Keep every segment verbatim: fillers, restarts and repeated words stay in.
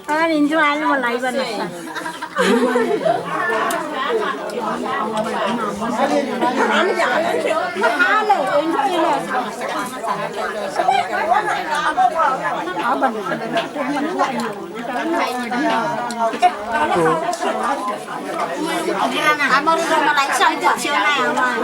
Akan injo aja mau live nasa. Amor udah mulai santai, siapa yang mau?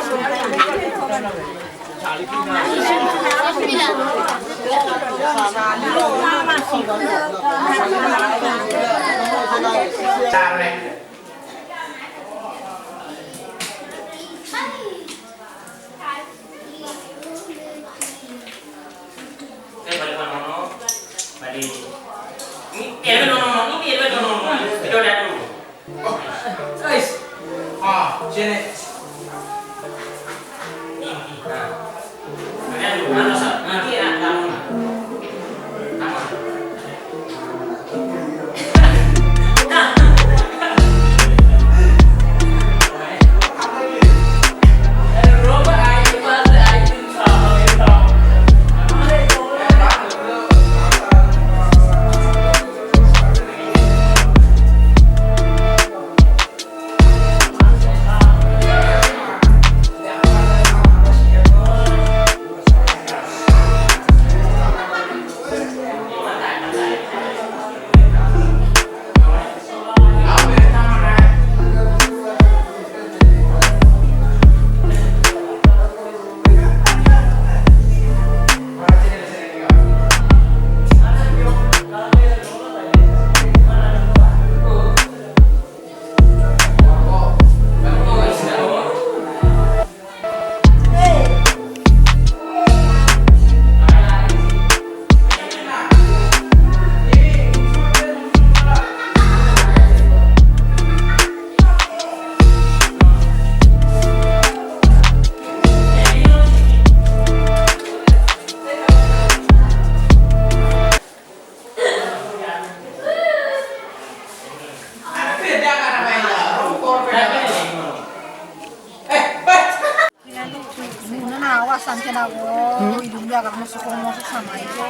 Nuna na awas ante na go, idung dia akan masuk ke masuk sama itu.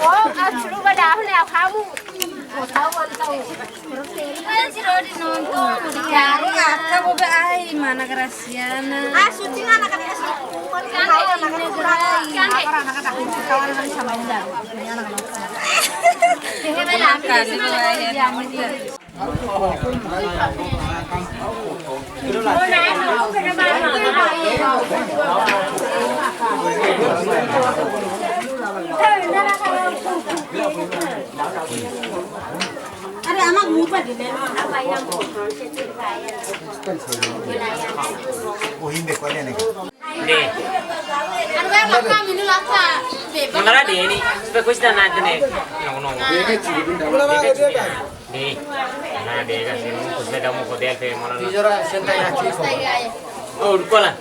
Oh, aku lupa dah, aku kamu. Mau tahu, mau tahu. Kan si Rodi nonton. Ya, aku nggak tahu, be, ai, mana Graciana? Ah, syuting anak S D. Kan anak S D. Kan anak S D. Ini anak S D. Ini anak S D. Ada amak muka di dalam. Anu, eh, makan ini lapa. Bebas. Mana ada ini? Supaya kau sudah nanti nih. Nong, nong. Ni, na dega sini, khususnya kamu hotel pe mana na. Dijora senta ya, Ciko. Oh, lupa lah.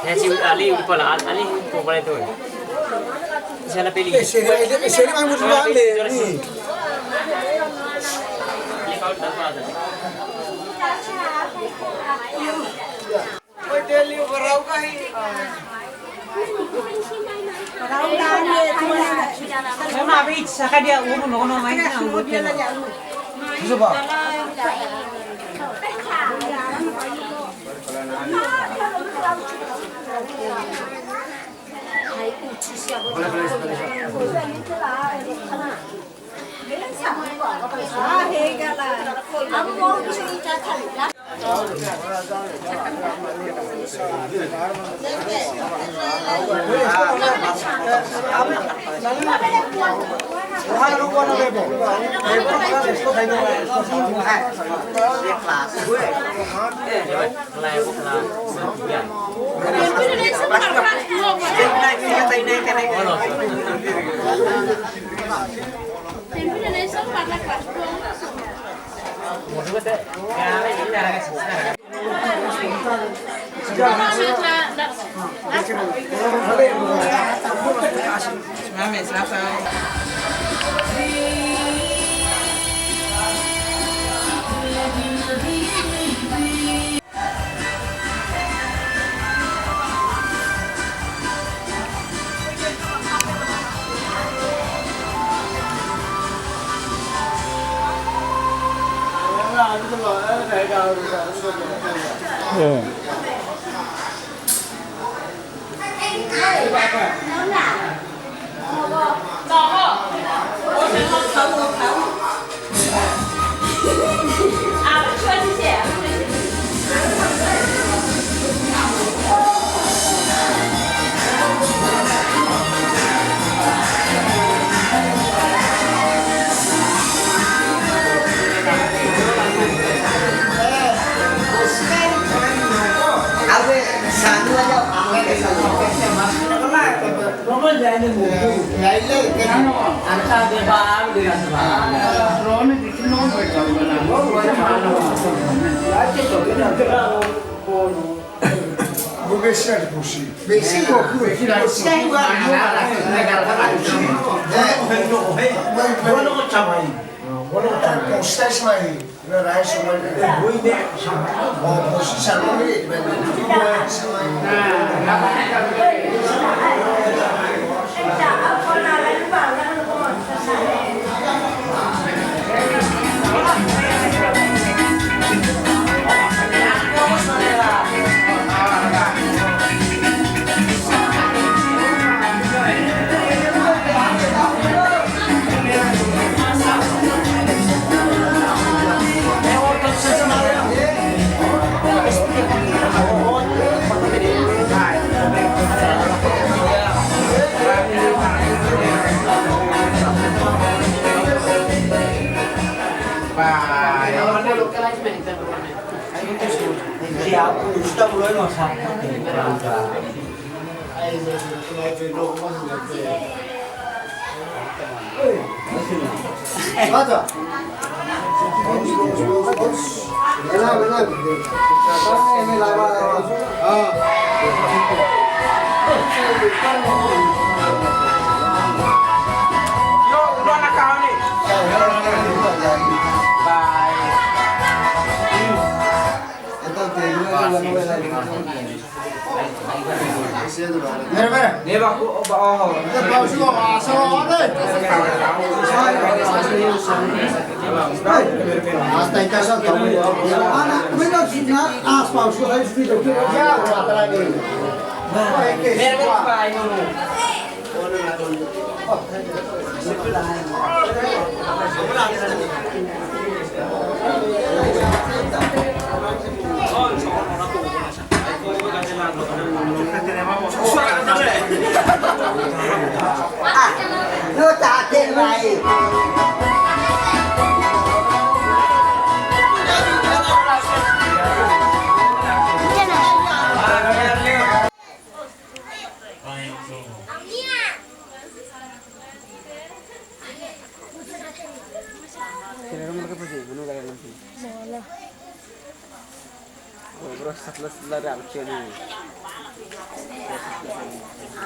Ya, si Ali, lupa lah. Ali, lupa lah itu. Salah pilih. Eh, seri, seri, seri, main musuh Ali. Ni. Oi, teli, barau kahi. Barau kahi, cuma. Mama, abis, saka dia urun, no, no, main na, urun. Susu, ba. Ah, hei, gala. Aku mau bisa ikat kali, ya. Porque se é possível. Besiku, besiku. Besiku.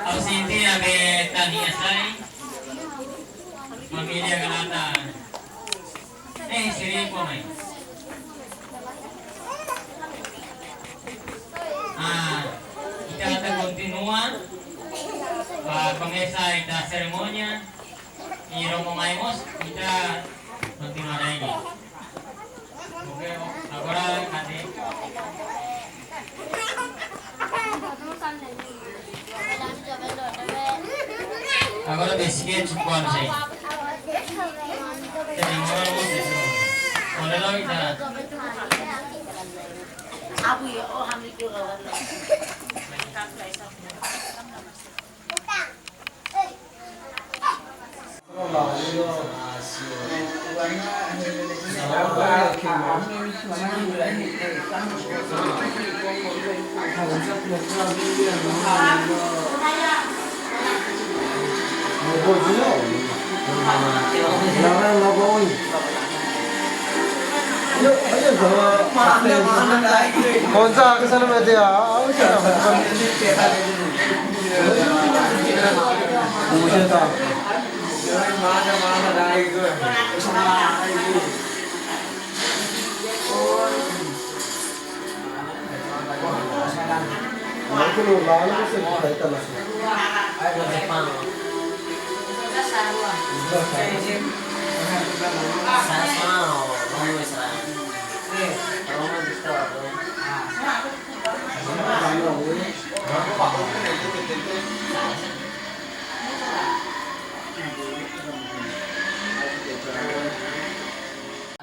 Ha'u sente agora tania sai, família Galata. Eh, siri ko mai. Ah, ita atu kontinua. Ah, komesa ita serimónia. I romo mai mós, ita kontinua lagi. Oke, agora kade. Agora besik é cukup sih. Jadi, agora mós besik. Olha lá, ita. Konsep ke sana mete ya. Au sana. Musa ta.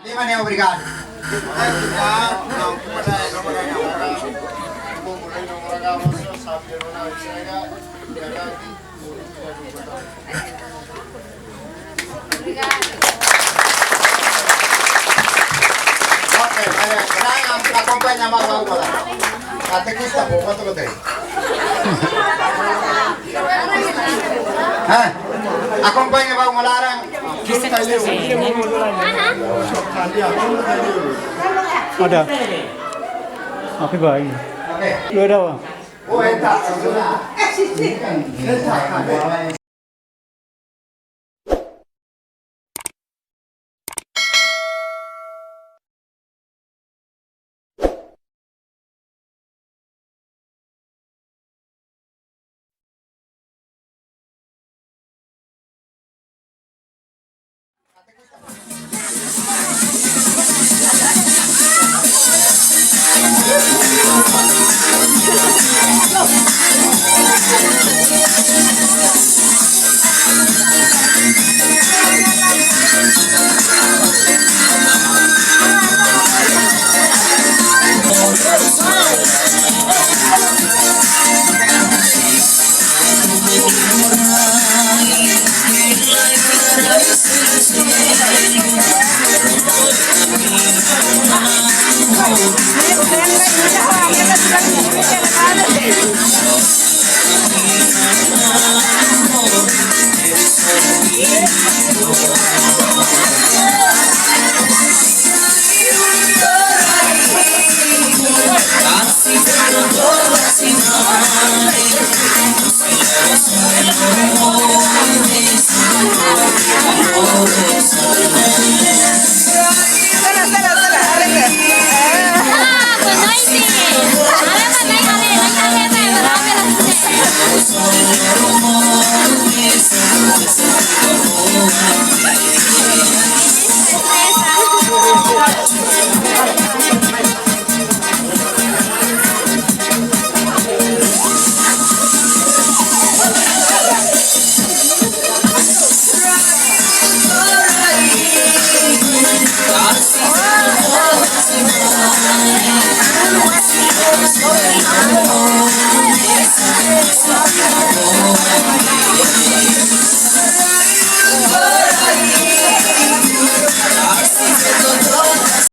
Lima ne'e obrigadu. Oke, baik. Sekarang akompaña ba, ba, ba. Katekista, ba, ba, ba, ba. Hah? Akompaña ba, malaran. Ada. Apa ba ini? Oke. Lu ada apa? Oh, eta. Eta.